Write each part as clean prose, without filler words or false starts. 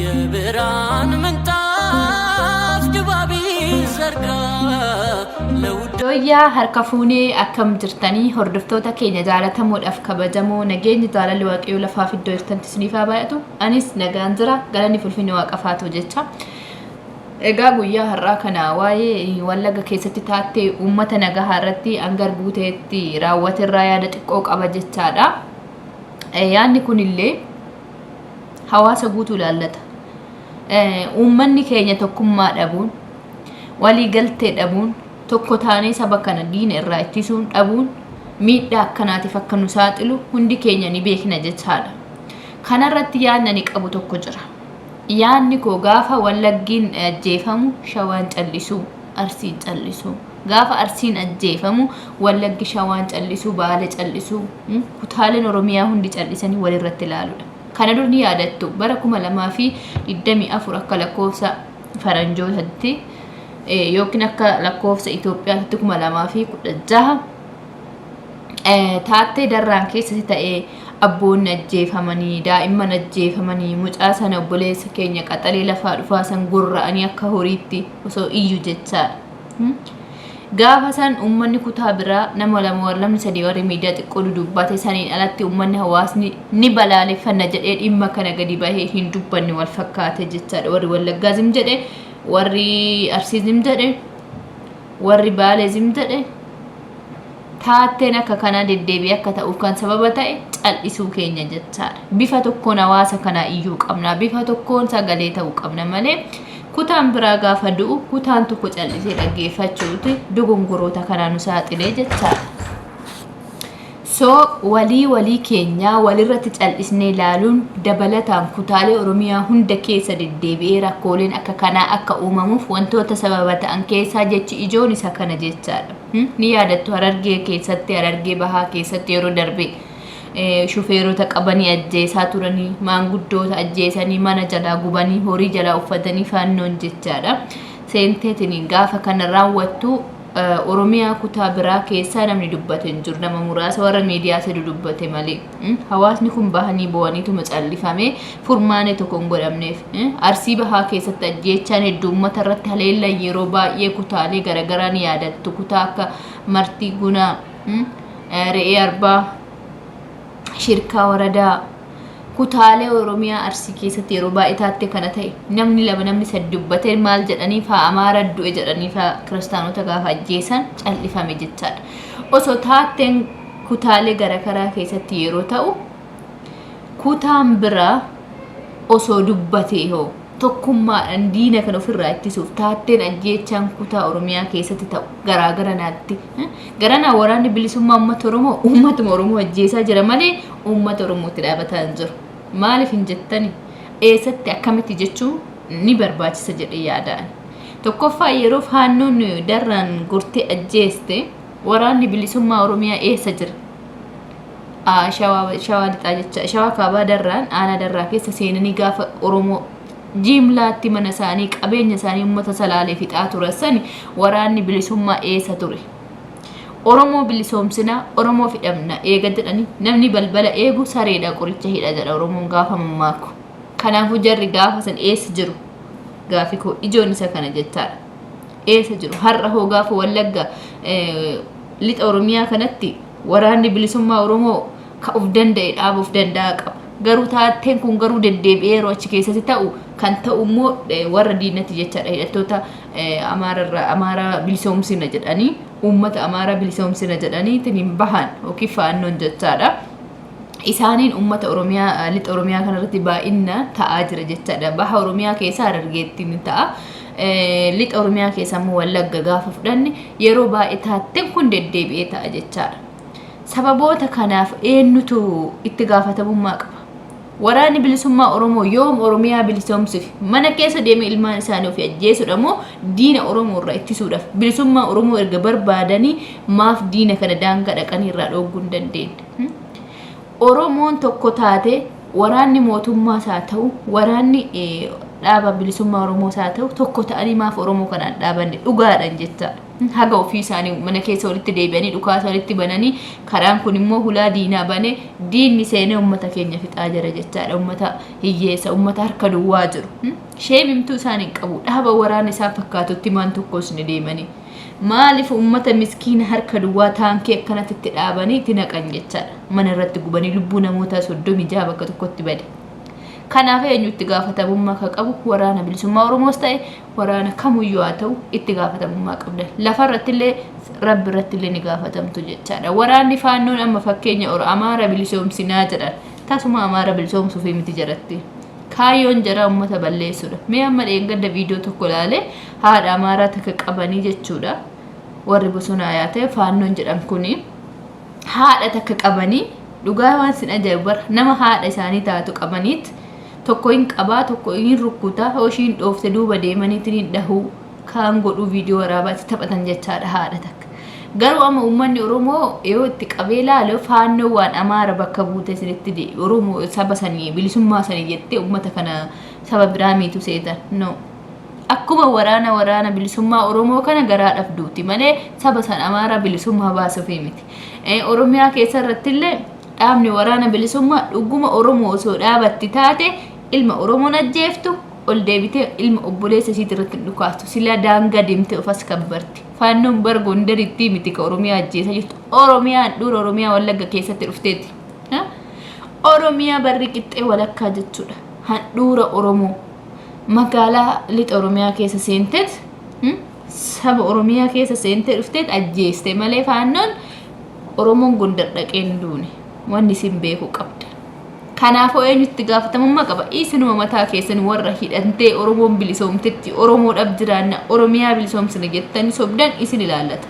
የብርሃን ምንጣፍ ድባብ ይዘርጋ ለውድ Yooyyaa harka fuunee akkam jirtanii hordoftoota keenya jaalatamoodhaaf kabajamoo nageenyi jaalalli waaqayyoo lafaaf iddoo jirtantti isiniif haa baay'atu. Anis nagaan jira galanni fulfinni waaqafaatu jecha. Egaa guyyaa har'aa kana waa'ee Wallagga keessatti taattee uummata nagahaa irratti hangar guuteetti raawwaterraa yaada xiqqoo qaba jechaadha. Yaadni kunillee hawaasa guutuu ilaallata. Uummanni keenya tokkummaa dhabuun, waliigaltee dhabuun, tokko taanee saba kana diina irraa ittisuun dhabuun miidhaa akkanaatiif akka nu saaxilu hundi keenya ni beekna jechaadha. Kanarratti yaadni ani qabu tokko jira. Yaadni koo gaafa Wallaggiin ajjeefamu Shawaan callisuu, Arsiin callisuu. Gaafa Arsiin ajjeefamu Wallaggi Shawaan callisuu, Baale callisuu, kutaaleen Oromiyaa hundi callisanii walirratti ilaaluudha. Kana dur ni yaadattu bara 2024 akka lakkoofsa faranjootatti yookiin akka lakkoofsa Itoophiyaatti 2016 taattee darraan keessatti ta'ee abboonni ajjeefamanii daa'imman ajjeefamanii mucaa sana obboleessa keenya qaxalee lafaa dhufaa san gurra'anii akka horiitti osoo iyyu jechaadha. Gaafa san uummanni kutaa biraa nama lama warra namni sadii warri miidiyaa xiqqoo dudubbate saniin alatti uummanni hawaasni ni balaaleffanna jedhee dhimma kana gadi bahee hin dubbanne wal fakkaate jechaadha. Warri Wallaggaa zim jedhe, warri Arsii zim jedhe, warri Baalee zim jedhe taatteen akka kanaa deddeebi'ee akka ta'uuf kan sababa ta'e cal'isuu keenya jechaadha. Bifa tokkoon hawaasa kanaa iyyuu qabna. Bifa tokkoon sagalee ta'uu qabna malee kutaan biraa gaafa du'u kutaan tokko cal'isee dhaggeeffachuuti dogongoroota kanaa nu saaxilee jechaadha. So walii walii keenyaa walirratti cal'isnee ilaaluun dabalataan kutaalee Oromiyaa hunda keessa deddeebi'ee rakkooleen akka kanaa akka uumamuuf wantoota sababa ta'an keessaa jechi ijoon isa kana jechaadha. Ni yaadattu Harargee keessatti, Harargee Bahaa keessatti yeroo darbe shufeerota qabanii ajjeesaa turanii, maanguddoota ajjeesanii, mana jalaa gubanii, horii jalaa uffatanii faannoon jechaadha. Seenteetiin gaafa kana raawwattu Oromiyaa kutaa biraa keessaa namni dubbate hin jiru. Nama muraasa warra miidiyaa sadi dubbate malee. Hawaasni kun bahanii bo'aniituma callifamee furmaanee tokko hin godhamneef. Arsii Bahaa keessatti ajjeechaan hedduu uummata irratti haleellan yeroo baay'ee kutaalee garaagaraa ni yaadattu. Kutaa akka Martii Gunaa, Re'ee Arbaa, Shirkaa Waradaa, kutaalee Oromiyaa Arsii keessatti yeroo baay'ee taatte kana ta'e namni lama namni sadi dubbatee maal jedhanii faa Amaara du'e jedhanii faa kiristaanota gaafa ajjeesan callifame jechaadha. Osoo taatteen kutaalee garaagaraa keessatti yeroo ta'u kutaan biraa osoo dubbatee hoo tokkummaadhaan diina kan ofirraa ittisuuf taatteen ajjeechaan kutaa Oromiyaa keessatti ta'u garaagara naatti. Garanaa waraanni bilisummaa uummata Oromoo uummatuma Oromoo ajjeesaa jira malee uummata Oromootti dhaabataa hin jiru. Maaliif hin jettani? Eessatti akkamitti jechuun ni barbaachisa jedhee yaadaan. Tokkoffaa yeroo faannoon darraan gortee ajjeeste waraanni bilisummaa Oromiyaa eessa jira? Shawaa lixaa jecha Shawaa kaabaa darraan aanaa darraa keessa seenanii gaafa Oromoo jiimlaatti mana isaanii qabeenya isaanii uummata salaalee fixaa turan sani waraanni bilisummaa eessa ture? Oromoo bilisoomsinaa Oromoo fidhamna eega jedhanii namni balbala eegu sareedha qoricha hidha jedha Oromoon gaafa mammaaku. Kanaafuu jarri gaafa san eessa jiru? Gaafi koo ijoon isa kana jechaadha. Eessa jiru? Har'a hoo gaafa Wallagga lixa Oromiyaa kanatti waraanni bilisummaa Oromoo ka of danda'e dhaaba of danda'a qaba. Garuu taatteen kun garuu deddeebi'ee yeroo achi keessatti ta'u kan ta'u immoo warra diinatti jechaadha. Hidhattoota Amaararraa Amaaraa bilisoomsina jedhanii uummata Amaaraa bilisoomsina jedhanii hin bahan yookiin faannoon jechaadha. Isaaniin uummata Oromiyaa lixa Oromiyaa kanarratti baay'ina ta'aa jira jechaadha. Baha Oromiyaa keessa Harargeetti ni ta'a. Lixa Oromiyaa keessa immoo Wallagga gaafa fudhanne yeroo baay'ee taatteen kun deddeebi'ee ta'a jechaadha. Sababoota kanaaf eenyutu itti gaafatamummaa qaba? Waraanni bilisummaa Oromoo yoom Oromiyaa bilisoomsuuf mana keessa deemee ilmaan isaanii ofii ajjeesuudha moo diina Oromoo irraa ittisuudhaaf bilisummaa Oromoo erga barbaadanii maaf diina kana daangaa dhaqanii irraa dhooguu hin dandeenye? Oromoon tokko taate Waraanni mootummaas haa ta'u, waraanni dhaaba bilisummaa Oromoos haa ta'u, tokko ta'anii maaf Oromoo kanaan dhaabanne dhugaadhaan jechaadha. Haga ofii isaanii mana keessa walitti deebi'anii dhukaasa walitti bananii, karaan kun immoo hulaa diinaa banee diinni seenee uummata keenya fixaa jira jechaadha. Uummata hiyyeessa, uummata harka duwwaa jiru. Sheemimtuu isaan hin qabu. Dhaaba waraana isaan fakkaatutti maan tokkos ni deemanii. Maaliif uummata miskiina harka duwwaa taankii akkanatti itti dhaabanii itti naqan jechaadha. Mana irratti gubanii lubbuu namoota 36 bakka tokkotti bade. Kanaaf eenyu itti gaafatamummaa akka qabu, waraana bilisummaa Oromoos ta'e waraana kamuyyuu haa ta'u, itti gaafatamummaa qabdan. Lafa irratti illee, rabbi irratti illee ni gaafatamtu jechaadha. Waraanni faannoon amma fakkeenya Amaara bilisoomsinaa jedhan. Tasuma Amaara bilisoomsuuf miti jedhatti. Kaayyoon jaraa uummata balleessuudha. Mee amma dheengadda viidiyoo tokko ilaalee, haadha Amaaraa takka qabanii jechuudha. Warri bosonaa yaate faannoon jedhan kuni haadha takka qabanii, dhugaa waan sin ajaa'ibu bara, nama haadha isaanii taatu qabaniit tokko hin qabaa, tokko hin rukkutaa, hoo ishiin dhoofte duuba deemaniitiin hin dhahuu kaan godhuu, viidiyoo waraabaatti taphatan jechaadha haadha takka. Garuu amma uummanni Oromoo yoo itti qabee ilaalu, faannoo waan Amaara bakka buute isinitti, Oromoo saba sanii bilisummaa sanii jettee uummata kana saba biraa miitu seetan. No. Akkuma waraana bilisummaa Oromoo kana garaadhaaf duuti malee saba san Amaara bilisummaa baasuufii miti. Oromiyaa keessa irratti illee dhaabni waraana bilisummaa dhuguma Oromoo osoo dhaabatti taate, ilma Oromoon ajjeeftu, ol deebitee ilma obboleessa isiit irratti hin dhukaastu. Silaa daangaa deemtee of as kabbarti. Faannoon bar Gondaritti miti ka Oromiyaa ajjeesaa jirtu. Oromiyaan dura Oromiyaa Wallagga keessatti dhufteeti. Oromiyaa barri qixxee walakkaa jechuudha. Handhuura Oromoo. Magaalaa lixa Oromiyaa keessa seenteet, saba Oromiyaa keessa seentee dhufteet ajjeeste malee faannoon Oromoon Gondar dhaqee hin duune. Wanni isin beekuu qabda. Kanaafuu eenyutti gaafatamummaa qaba? Isinuma mataa keessan warra hidhantee Oromoon bilisoomtetti, Oromoodhaaf jiraanna, Oromiyaa bilisoomsina jettanii sobdan isin ilaallata.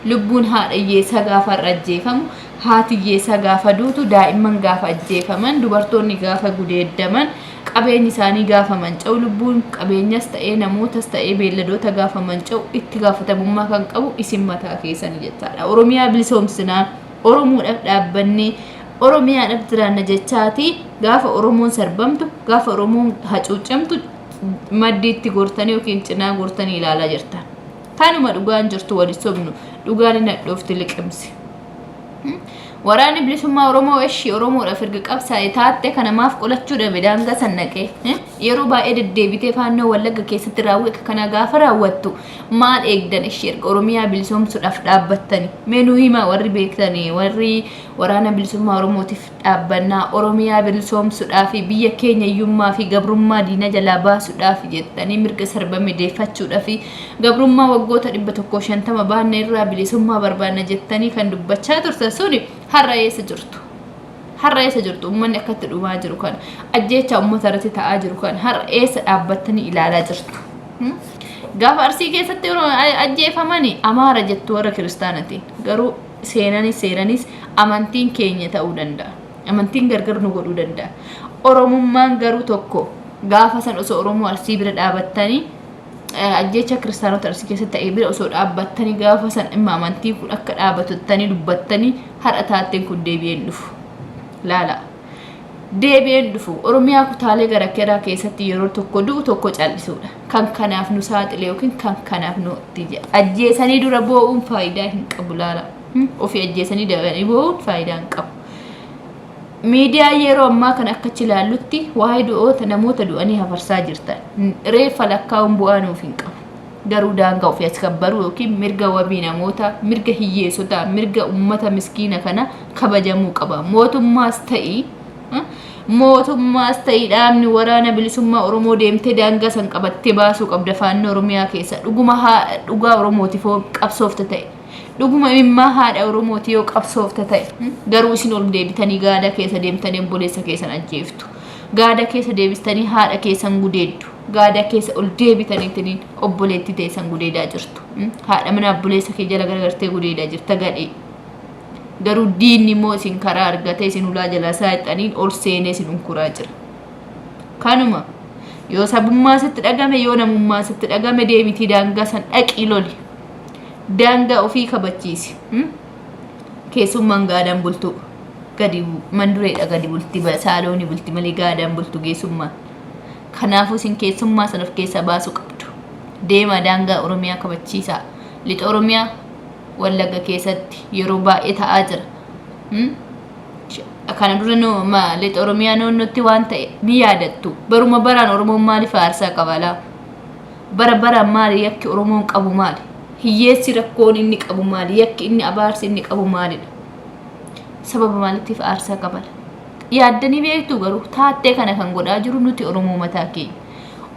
Lubbuun haadha hiyyeessaa gaafa har'a ajjeefamu, haati hiyyeessaa gaafa duutu, daa'imman gaafa ajjeefaman, dubartoonni gaafa gudeeddaman, qabeenyi isaanii gaafa manca'u, lubbuun qabeenyas ta'ee namootas ta'ee beelladoota gaafa manca'u, itti gaafatamummaa kan qabu isin mataa keessanii jechaadha. Oromiyaa bilisoomsinaa, Oromoodhaaf dhaabbannee Oromiyaadhaaf jiraanna jechaati gaafa Oromoon sarbamtu, gaafa Oromoon hacuuccamtu maddiitti gortanii yookiin cinaa gortanii ilaalaa jirtan. Kanuma dhugaan jirtu, wali sobnu, dhugaan hin hadhoofti, liqimsi. Waraanni bilisummaa Oromoo ishii Oromoodhaaf erga qabsaa'e taatte kana maaf qolachuu dhabe daangaa san naqee? Yeroo baay'ee deddeebitee faannoo Wallagga keessatti raawwii akka kanaa gaafa raawwattu maal eegdan ishii erga Oromiyaa bilisoomsuudhaaf dhaabbattani? Mee nuu himaa warri beektanii, warri waraana bilisummaa Oromootiif dhaabbannaa, Oromiyaa bilisoomsuudhaaf, biyya keenya hiyyummaa fi gabrummaa diina jalaa baasuudhaaf jettanii, mirga sarbame deeffachuudhaaf, gabrummaa waggoota 150 baanne irraa bilisummaa barbaanna jettanii kan dubbachaa turtan suni har'a eessa jirtu? Har'a eessa jirtu? Uummanni akkatti dhumaa jiru kana, ajjeechaa uummata irratti ta'aa jiru kana har'a eessa dhaabbattanii ilaalaa jirtu? Gaafa Arsii keessatti ajjeefamani Amaara jettu warra kiristaanatiin. Garuu seenanis seeranis amantiin keenya ta'uu danda'a. Amantiin gargar nu godhuu danda'a. Oromummaan garuu tokko. Gaafa san osoo Oromoo Arsii bira dhaabattanii, ajjeecha kiristaanota Arsii keessatti ta'e bira osoo dhaabbattanii, gaafa san dhimma amantii kun akka dhaabatuttanii dubbattanii, har'a taatteen kun deebi'ee hin dhufu. Laala. Deebi'ee hin dhufu. Oromiyaa kutaalee garaagaraa keessatti yeroo tokko du'u tokko callisuudha. Kan kanaaf nu saaxile yookiin kan kanaaf nu ajjeesanii dura boo'uun faayidaa hin qabu, laala. Ofii ajjeesanii dabanii boo'uun faayidaa hin qabu. Miidiyaa yeroo ammaa kana akka achi ilaallutti waa'ee du'oota namoota du'anii hafarsaa jirtan. Reeffa lakkaa'uun bu'aa nuuf hin qabu. Garuu daangaa ofii as kabbaruu yookiin mirga wabii namoota, mirga hiyyeessotaa, mirga uummata miskiina kana kabajamuu qaba. Mootummaas ta'ii dhaabni waraana bilisummaa Oromoo deemtee daangaa san qabattee baasuu qabda faannoo Oromiyaa keessa. Dhuguma dhugaa Oromootiif qabsoofta ta'e. Dhuguma imimmaa haadha Oromooti yoo qabsoofta ta'e, garuu isin ol deebitanii gaada keessa deemtanii obboleessa keessan ajjeeftu. Gaada keessa deebistanii haadha keessan gudeeddu. Gaada keessa ol deebitaniitiin obboleettii teessan gudeedaa jirtu. Haadha mana obboleessa kee jala garagartee gudeedaa jirta gadhee. Garuu diinni immoo isin karaa argatee isin ulaa jalaa saaxaniin ol seenee isin unkuraa jira. Kanuma yoo sabummaa sitti dhagame, yoo namummaa sitti dhagame, deemitii daangaa san dhaqii loli. Daangaa ofii kabachiisi. Keessummaan gaadaan bultuu. Gadi mandureedha gadi bulti saaloonii bulti malee gaadaan bultu geessummaan. Kanaafuu isin keessummaa sana of keessaa baasuu qabdu. Deemaa daangaa Oromiyaa kabachiisaa. Lixa Oromiyaa Wallagga keessatti yeroo baay'ee ta'aa jira. Kana dura lixa Oromiyaa naannootti waan ta'e ni yaadattu. Baruma baraan Oromoon maaliif aarsaa qabalaa? Bara baraan maali yakki Oromoon qabu maali? Hiyyeessi rakkoon inni qabu maali? Yakki inni abaarsi inni qabu maalidha? Sababa maaliitiif aarsaa qabala? Yaaddanii beektu garuu taattee kana kan godhaa jiru nuti Oromoo mataa keenya.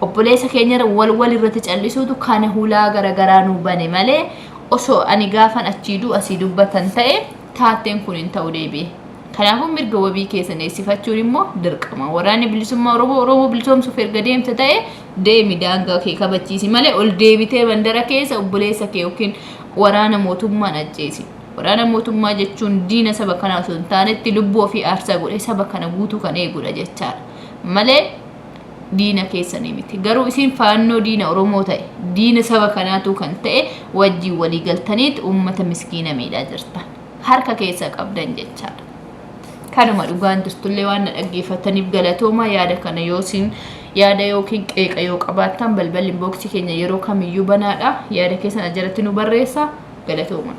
Obboleessa keenyarra wal wal irratti callisuutu kana hulaa garagaraa nu bane malee osoo ani gaafan achii du'u asii dubbatan ta'e taatteen kun hin ta'u deebi'e. Kanaafuu mirga wabii keessan eegsifachuun immoo dirqama. Waraanni bilisummaa Oromoo Oromoo bilisoomsuuf erga deemte ta'e deemi daangaa kee kabachiisi malee ol deebitee mandara keessa obboleessa kee yookiin waraana mootummaan ajjeesi. Waraana mootummaa jechuun diina saba kanaa osoo hin taanetti lubbuu ofii aarsaa godhee saba kana guutuu kan eegudha jechaadha. Malee diina keessanii miti. Garuu isin faannoo diina Oromoo ta'e, diina saba kanaatu kan ta'e wajjin walii galtaniit uummata miskiina miidhaa jirtan. Harka keessa qabdan jechaadha. Kanuma dhugaan jirtullee waan na dhaggeeffataniif galatoomaa yaada kana yoo isin yaada yookiin qeeqa yoo qabaattan balballi inbox keenya yeroo kamiyyuu banaadha. Yaada keessan ajalatti nu barreessa. Galatooma.